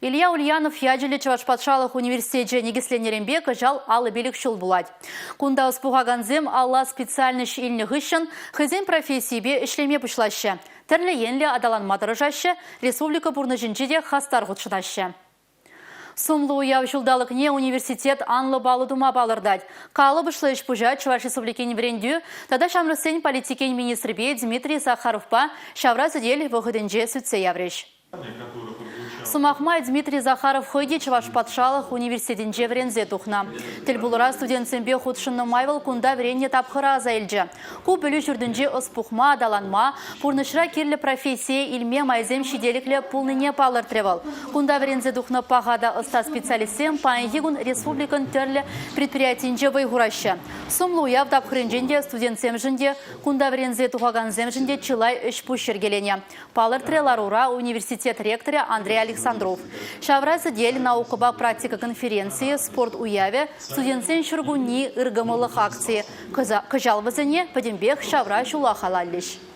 Илья Ульянов ячӗллӗ Чӑваш патшалӑх университечӗ никӗсленнӗренпе кӑҫал 55 ҫул пулать. Кунта ӑс пухакансем алла специальноҫ илнӗ хыҫҫӑн хӑйсен профессийӗпе ӗҫлеме пуҫлаҫҫӗ, тӗрлӗ енлӗ аталанма тӑрӑшаҫҫӗ, республика пурнӑҫӗнче те хастар хутшӑнаҫҫӗ. Сумлӑ уяв ҫулталӑкне университет анлӑ паллӑ тума палӑртать. Калӑпӑшлӑ ӗҫ-пуҫа Чӑваш Республикин вӗрентӳ тата ҫамрӑксен политикин министрӗпе Дмитрий Сахаровпа ҫавра сӗтел вӑхӑтӗнче сӳтсе яврӗҫ. Сӑмах май, Дмитрий Захаров хӑй те Чӑваш патшалӑх университетӗнче вӗренсе тухнӑ. Тӗлпулура студентсемпе хутшӑннӑ май вӑл кунта вӗреннӗ тапхӑра аса илчӗ. Ку пӗлӳ ҫуртӗнче ӑс пухма, аталанма, пурнӑҫра кирлӗ профессие илме майсем ҫителӗклӗ пулнине палӑртрӗ вӑл. Кунта вӗренсе тухнӑ паха та ӑста специалистсем паянхи кун республикӑн тӗрлӗ предприятийӗнче вӑй хураҫҫӗ. Сумлӑ уяв тапхӑрӗнчен те студентсемшӗн те, кунта вӗренсе тухакансемшӗн те чылай ӗҫ-пуҫ йӗркеленӗ. Палӑртрӗ ларура университет ректорӗ Андрей Александров. Ҫавра сӗтел, наукӑпа практика конференцийӗ, спорт уявӗ, студентсен ҫуркунни ыркӑмӑллӑх акцийӗ. Кӑҫал вӗсене пӗтӗмпех ҫавра ҫула халаллӗҫ.